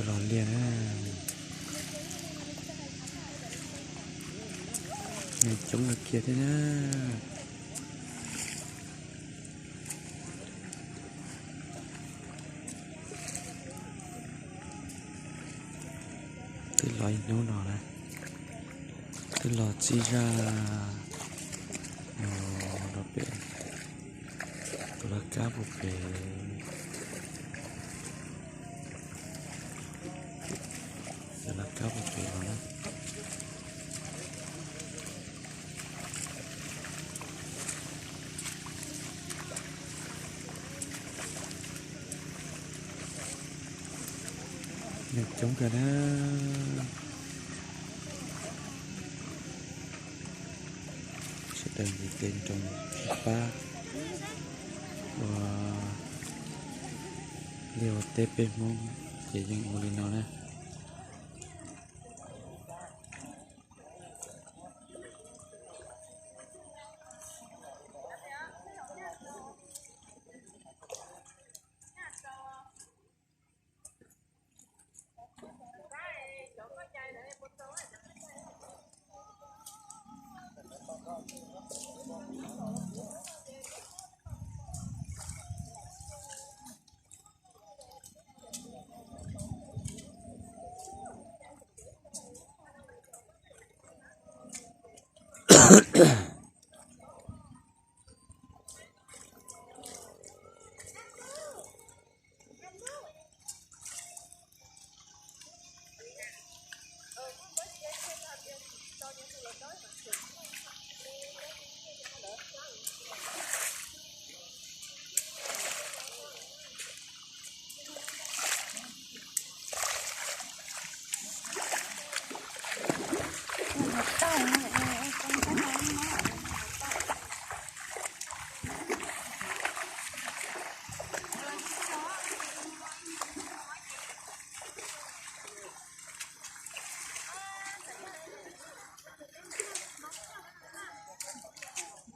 Los liaj na, coob los kiag thiab na. Twb los ib hnub no na, twb los txij zaj no rau pem, lawv kab puag pem, lawv kab puag pem los na. Neeg coob kawg na. Sawv daws nqis tes nroos sib pab ua liaj ua teb peb Hmoob ces yeej ua li no na.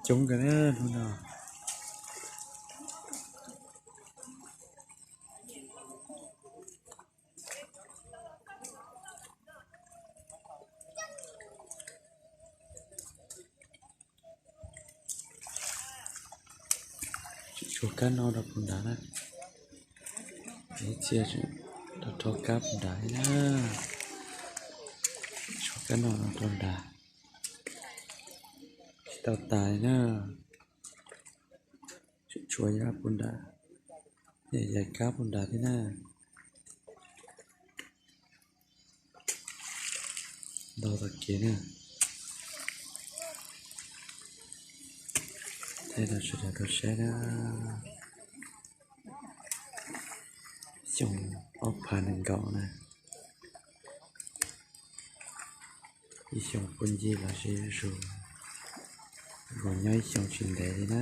Coob kawg na hnub no. Tshuav kab noj rau puag nrad na. Ib txhia rau rho kab puag nrad thiab na. Tshuav kab noj no rau nrad. Tsis tau tas li na. Tshuav yav puag nrad, yav kab puag nrad thiab na. Ntau tom kev na. Thaij rau sawv daws tau saib na. Xyoo ob phav nees nkaum na. Ib xyoo puag ncig los sis zus, zus nyob ib xyoo tsis ntev li na.